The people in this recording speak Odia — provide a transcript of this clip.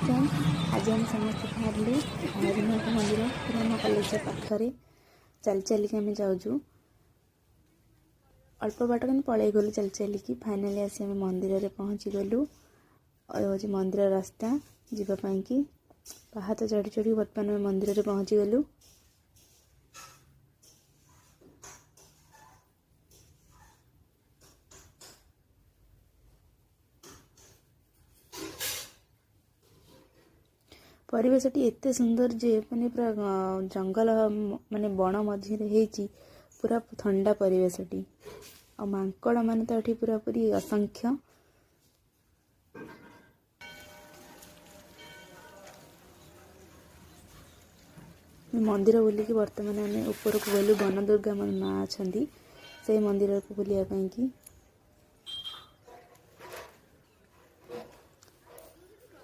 ଫ୍ରେଣ୍ଡ, ଆଜି ଆମେ ସମସ୍ତେ ବାହାରିଲୁ ଭୈରବନାଥ ମନ୍ଦିର, ପୁରା ଆମ କଲେଜ ପାଖରେ। ଚାଲି ଚାଲିକି ଆମେ ଯାଉଛୁ ଅଳ୍ପ ବାଟ, କିନ୍ତୁ ପଳେଇ ଗଲୁ ଚାଲି ଚାଲିକି। ଫାଇନାଲି ଆସି ଆମେ ମନ୍ଦିରରେ ପହଞ୍ଚିଗଲୁ। ଆଉ ହେଉଛି ମନ୍ଦିର ରାସ୍ତା ଯିବା ପାଇଁକି। ପାହାଚ ଚଢ଼ି ଚଢ଼ି ବର୍ତ୍ତମାନ ଆମେ ମନ୍ଦିରରେ ପହଞ୍ଚିଗଲୁ। ପରିବେଶଟି ଏତେ ସୁନ୍ଦର ଯେ ମାନେ ପୁରା ଜଙ୍ଗଲ, ମାନେ ବଣ ମଝିରେ ହେଇଛି, ପୁରା ଥଣ୍ଡା ପରିବେଶଟି। ଆଉ ମାଙ୍କଡ଼ ମାନେ ତ ଏଠି ପୁରାପୁରି ଅସଂଖ୍ୟ। ମନ୍ଦିର ବୁଲିକି ବର୍ତ୍ତମାନ ଆମେ ଉପରକୁ ଗଲୁ। ବନଦୁର୍ଗା ମା ଅଛନ୍ତି ସେଇ ମନ୍ଦିରକୁ ବୁଲିବା ପାଇଁକି।